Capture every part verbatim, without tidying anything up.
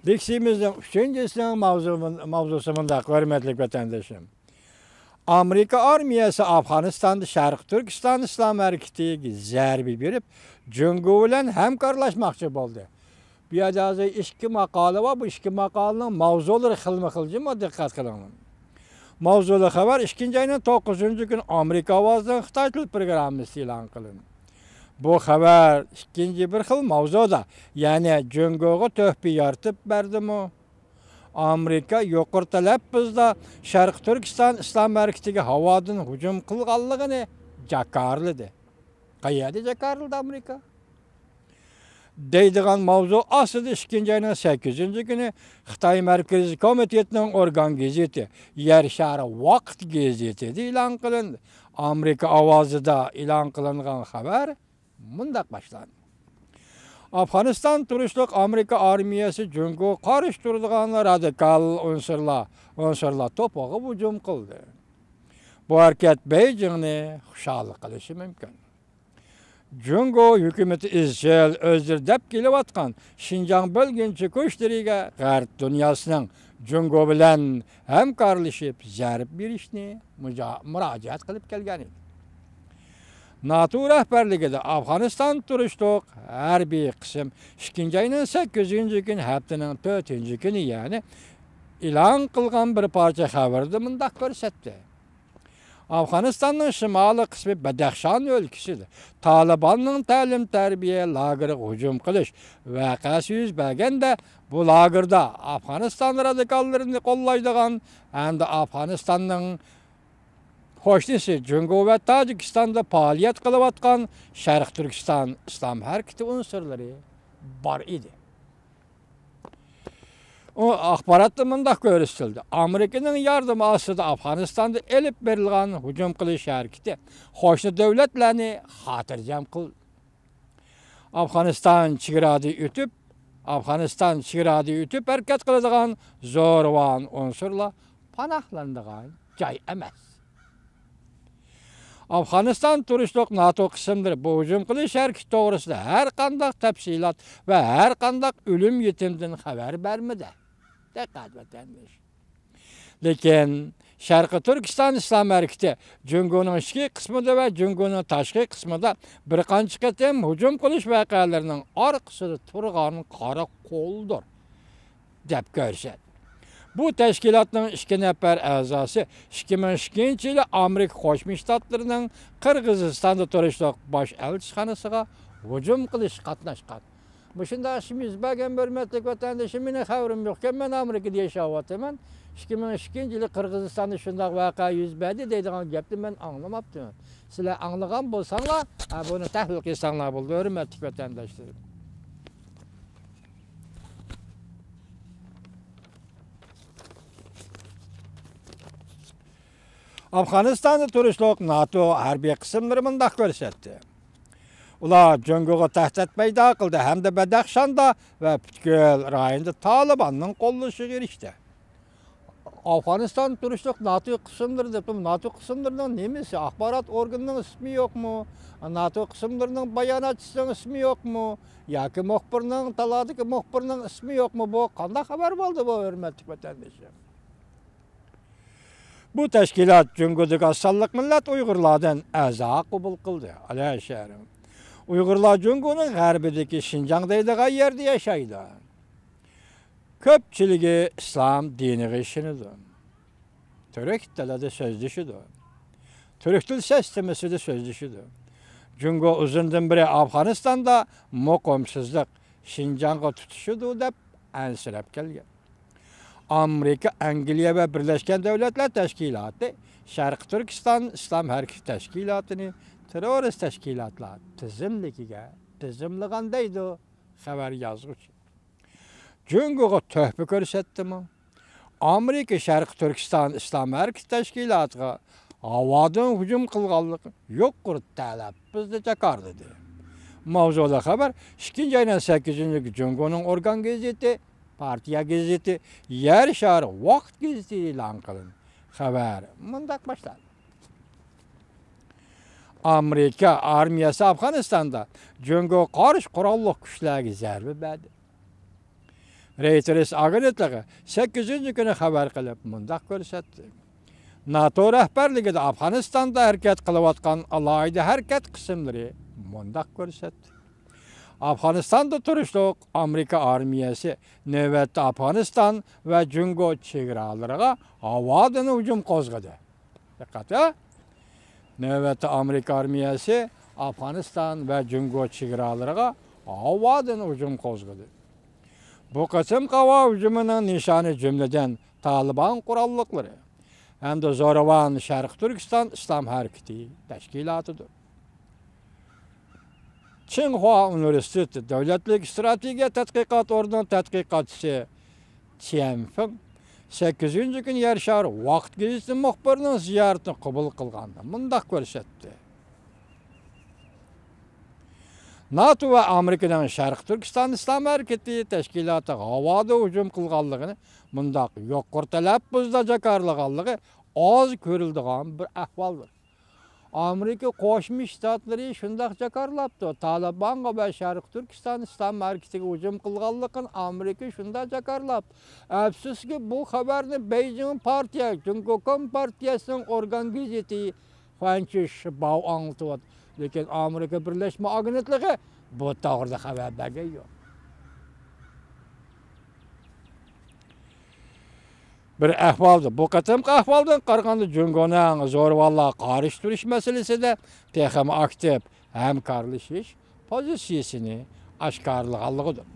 لېكسىيىمىزنىڭ ئۈچىنچىسىنىڭ ماۋزۇ-، ماۋزۇسى مۇنداق، ھۆرمەتلىك ۋەتەندىشىم. ئامېرىكا ئارمىيەسى ئافغانىستاندا شەرقىي تۈركىستان ئىسلام ھەرىكىتىگە زەربە بېرىپ، جۇڭگو بىلەن ھەمكارلاشماقچى بولدى. بۇ يەردە ھازىر ئىككى ماقالە بار. بۇ ئىككى ماقالىنىڭ ماۋزۇلىرى خىلمۇ خىل، جۇمۇ دىققەت قىلىڭلار. ماۋزۇلۇق خەۋەر ئىككىنچى ئاينىڭ توققۇزىنچى كۈنى ئامېرىكا ئاۋازىنىڭ خىتاي تىل پروگراممىسىدا ئېلان قىلىندى. بۇ خەۋەر ئىككىنچى بىر خىل ماۋزۇدا، يەنى جۇڭگوغا تۆھپە يارىتىپ بەردىمۇ؟ ئامېرىكا يۇقىرى تەلەپپۇزدا شەرقىي تۈركىستان ئىسلام ھەرىكىتىگە ھاۋادىن ھۇجۇم قىلغانلىقىنى جاكارلىدى. قەيەردە جاكارلىدى ئامېرىكا؟ دەيدىغان ماۋزۇ ئاستىدا ئىككىنچى ئاينىڭ سەككىزىنچى كۈنى خىتاي مەركىزىي كومىتېتىنىڭ ئورگان گېزىتى يەر شارى ۋاقىت گېزىتىدە ئېلان قىلىندى. ئامېرىكا ئاۋازىدا ئېلان قىلىنغان خەۋەر مۇنداق باشلاندى. ئافغانىستان تۇرۇشلۇق ئامېرىكا ئارمىيەسى جۇڭگوغا قارشى تۇرىدىغان رادىكال ئۇنسۇرلار، ئۇنسۇرلار توپىغا ھۇجۇم قىلدى. بۇ ھەرىكەت بېيجىڭنى خۇشال قىلىشى مۇمكىن. جۇڭگو ھۆكۈمىتى ئىزچىل ئۆزلىرى دەپ كېلىۋاتقان شىنجاڭ بۆلگۈنچى كۈچلىرىگە غەرب دۇنياسىنىڭ جۇڭگو بىلەن ھەمكارلىشىپ زەربە بېرىشنى مۇجا-، مۇراجىئەت قىلىپ كەلگەن ئىدى. ناتو رەھبەرلىكىدە ئافغانىستان تۇرۇشلۇق ھەربىي قىسىم ئىككىنچى ئاينىڭ سەككىزىنچى كۈنى ھەپتىنىڭ تۆتىنچى كۈنى، يەنى ئېلان قىلغان بىر پارچە خەۋىرىدە مۇنداق كۆرسەتتى. ئافغانىستاننىڭ شىمالىي قىسمى بەدەخشان ئۆلكىسىدە تالىباننىڭ تەلىم-تەربىيە لاگېرىغا ھۇجۇم قىلىش ۋەقەسى يۈز بەرگەندە، بۇ لاگېردا ئافغانىستان رادىكاللىرىنى قوللايدىغان ھەمدە ئافغانىستاننىڭ قوشنىسى جۇڭگو ۋە تاجىكىستاندا پائالىيەت قىلىۋاتقان شەرقىي تۈركىستان ئىسلام ھەرىكىتى ئۇنسۇرلىرى بار ئىدى. ئۇ ئاخباراتتا مۇنداق كۆرسىتىلدى: ئامېرىكىنىڭ ياردىمى ئاستىدا ئافغانىستاندا ئېلىپ بېرىلغان ھۇجۇم قىلىش ھەرىكىتى قوشنا دۆلەتلەرنى خاتىرجەم قىلدى. ئافغانىستان چېگرادىن ئۆتۈپ، ئافغانىستان چېگرادىن ئۆتۈپ ھەرىكەت قىلىدىغان زورىۋان ئۇنسۇرلار پاناھلىنىدىغان جاي ئەمەس. ئافغانىستان تۇرۇشلۇق ناتو قىسىملىرى بۇ ھۇجۇم قىلىش ھەرىكىتى توغرىسىدا ھەر قانداق تەپسىلات ۋە ھەر قانداق ئۆلۈم يېتىمدىن خەۋەر بەرمىدى. دىققەت، ۋەتەنداش. لېكىن شەرقىي تۈركىستان ئىسلام ھەرىكىتى جۇڭگونىڭ ئىچكى قىسمىدا ۋە جۇڭگونىڭ تاشقى قىسمىدا بىر قانچە قېتىم ھۇجۇم قىلىش ۋەقەلىرىنىڭ ئارقىسىدا تۇرغان قارا قولدۇر، دەپ كۆرسەت. بۇ تەشكىلاتنىڭ ئىككى نەپەر ئەزاسى ئىككى مىڭ ئىككىنچى يىلى ئامېرىكا قوشما شتاتلىرىنىڭ قىرغىزىستاندا تۇرۇشلۇق باش ئەلچىخانىسىغا ھۇجۇم قىلىشقا قاتناشقان. مۇشۇنداق ئىشمۇ يۈز بەرگەن، ھۆرمەتلىك ۋەتەندىشىم، مېنىڭ خەۋىرىم يوقكەن، مەن ئامېرىكىدا ياشاۋاتىمەن. ئىككى مىڭ ئىككىنچى يىلى قىرغىزىستاندا شۇنداق ۋەقە يۈز بەردى دەيدىغان گەپنى مەن ئاڭلىماپتىمەن. سىلەر ئاڭلىغان بولساڭلار، ھە، بۇنى تەھلىل قىلساڭلار بولىدۇ، ھۆرمەتلىك ۋەتەنداشلىرىم. ئافغانىستاندا تۇرۇشلۇق ناتو ھەربىي قىسىملىرى مۇنداق كۆرسەتتى: ئۇلار جۇڭگوغا تەھدىت پەيدا قىلدى ھەمدە بەدەخشاندا ۋە پۈتكۈل رايوندا تالىباننىڭ قوللىشىغا ئېرىشتى. ئافغانىستان تۇرۇشلۇق ناتو قىسىملىرى دەپ، ناتو قىسىملىرىنىڭ نېمىسى؟ ئاخبارات ئورگىنىنىڭ ئىسمى يوقمۇ؟ ناتو قىسىملىرىنىڭ باياناتچىسىنىڭ ئىسمى يوقمۇ؟ ياكى مۇخبىرنىڭ، تالاردىكى مۇخبىرنىڭ ئىسمى يوقمۇ؟ بۇ قانداق خەۋەر بولدى بۇ، ھۆرمەتلىك ۋەتەندىشىم؟ بۇ تەشكىلات جۇڭگودىكى ئاز سانلىق مىللەت ئۇيغۇرلاردىن ئەزا قوبۇل قىلدى. ئەلەشەر. ئۇيغۇرلار جۇڭگونىڭ غەربىدىكى شىنجاڭ دەيدىغان يەردە ياشايدۇ. كۆپچىلىكى ئىسلام دىنىغا ئىشىنىدۇ. تۈرك تىلىدا سۆزلىشىدۇ. تۈرك تىل سىستېمىسىدا سۆزلىشىدۇ. جۇڭگو ئۇزۇندىن بېرى ئافغانىستاندا مۇقىمسىزلىق، شىنجاڭغا تۇتىشىدۇ دەپ ئەنسىرەپ كەلگەن. ئامېرىكا، ئەنگلىيە ۋە بىرلەشكەن دۆلەتلەر تەشكىلاتى شەرقىي تۈركىستان ئىسلام ھەرىكىتى تەشكىلاتىنى تېررورىست تەشكىلاتلار تىزىملىكىگە تىزىملىغان دەيدۇ خەۋەر يازغۇچى. جۇڭگوغا تۆھپە كۆرسەتتىمۇ؟ ئامېرىكا شەرقىي تۈركىستان ئىسلام ھەرىكىتى تەشكىلاتىغا ھاۋادىن ھۇجۇم قىلغانلىقى يۇقىرى تەلەپپۇزدا جاكارلىدى. ماۋزۇلۇق خەۋەر ئىككىنچى ئاينىڭ سەككىزىنچى كۈنى جۇڭگونىڭ ئورگان گېزىتى، پارتىيە گېزىتى، يەر شارى ۋاقىت گېزىتى ئېلان قىلىندى. خەۋەر مۇنداق باشلاندى: ئامېرىكا ئارمىيەسى ئافغانىستاندا جۇڭگوغا قارشى قوراللىق كۈچلەرگە زەربە بەردى. رېيتېرس ئاگېنتلىقى سەككىزىنچى كۈنى خەۋەر قىلىپ مۇنداق كۆرسەتتى. ناتو رەھبەرلىكىدە ئافغانىستاندا ھەرىكەت قىلىۋاتقان ئالاھىدە ھەرىكەت قىسىملىرى مۇنداق كۆرسەتتى. ئافغانىستاندا تۇرۇشلۇق ئامېرىكا ئارمىيەسى نۆۋەتتە ئافغانىستان ۋە جۇڭگو چېگرالىرىغا ھاۋادىن ھۇجۇم قوزغىدى. دىققەت، ھە؟ نۆۋەتتە ئامېرىكا ئارمىيەسى ئافغانىستان ۋە جۇڭگو چېگرالىرىغا ھاۋادىن ھۇجۇم قوزغىدى. بۇ قېتىمقى ھاۋا ھۇجۇمىنىڭ نىشانى جۈملىدىن تالىبان قوراللىقلىرى ھەمدە زورىۋان شەرقىي تۈركىستان ئىسلام ھەرىكىتى تەشكىلاتىدۇر. چىڭخۇا ئۇنىۋېرسىتېتى دۆلەتلىك ئىستراتېگىيە تەتقىقات ئورنىنىڭ تەتقىقاتچىسى چيەن فېڭ سەككىزىنچى كۈنى يەر شارى ۋاقىت گېزىتى مۇخبىرىنىڭ زىيارىتىنى قوبۇل قىلغاندا مۇنداق كۆرسەتتى. ناتو ۋە ئامېرىكىنىڭ شەرقىي تۈركىستان ئىسلام ھەرىكىتى تەشكىلاتىغا ھاۋادا ھۇجۇم قىلغانلىقىنى مۇنداق يۇقىرى تەلەپپۇزدا جاكارلىغانلىقى ئاز كۆرۈلىدىغان بىر ئەھۋالدۇر. ئامېرىكا قوشما شتاتلىرى شۇنداق جاكارلاپتۇ. تالىبانغا ۋە شەرقىي تۈركىستان ئىسلام ھەرىكىتىگە ھۇجۇم قىلغانلىقىنى ئامېرىكا شۇنداق جاكارلاپتۇ. ئەپسۇسكى، بۇ خەۋەرنى بېيجىڭ پارتىيە، جۇڭگو كومپارتىيەسىنىڭ ئورگان گېزىتى خۇەنچۈ شىباۋ ئاڭلىتىۋاتىدۇ. لېكىن ئامېرىكا بىرلەشمە ئاگېنتلىقى بۇ توغرىدا خەۋەر بەرگەن يوق. بىر ئەھۋالدا، بۇ قېتىمقى ئەھۋالدىن قارىغاندا، جۇڭگونىڭ زورىۋانلارغا قارشى تۇرۇش مەسىلىسىدە تېخىمۇ ئاكتىپ ھەمكارلىشىش پوزىتسىيىسىنى ئاشكارىلىغانلىقىدۇر.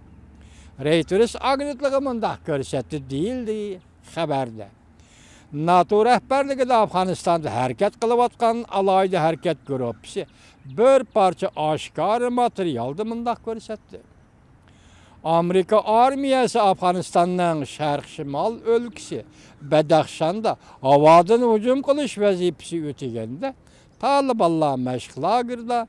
رېيتېرس ئاگېنتلىقى مۇنداق كۆرسەتتى، دېيىلدى خەۋەردە. ناتو رەھبەرلىكىدە ئافغانىستاندا ھەرىكەت قىلىۋاتقان ئالاھىدە ھەرىكەت گۇرۇپپىسى بىر پارچە ئاشكارا ماتېرىيالدا مۇنداق كۆرسەتتى. ئامېرىكا ئارمىيەسى ئافغانىستاننىڭ شەرقىي شىمال ئۆلكىسى بەدەخشاندا ھاۋادىن ھۇجۇم قىلىش ۋەزىپىسى ئۆتىگەندە، تالىبانلار مەشىق لاگېرىدا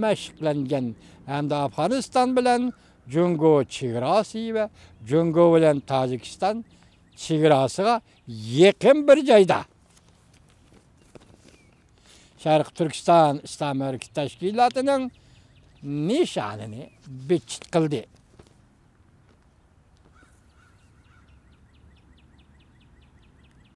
مەشىقلەنگەن ھەمدە ئافغانىستان بىلەن جۇڭگو چېگراسى ۋە جۇڭگو بىلەن تاجىكىستان چېگراسىغا يېقىن بىر جايدا شەرقىي تۈركىستان ئىسلام ھەرىكىتى تەشكىلاتىنىڭ نىشانىنى بىتچىت قىلدى.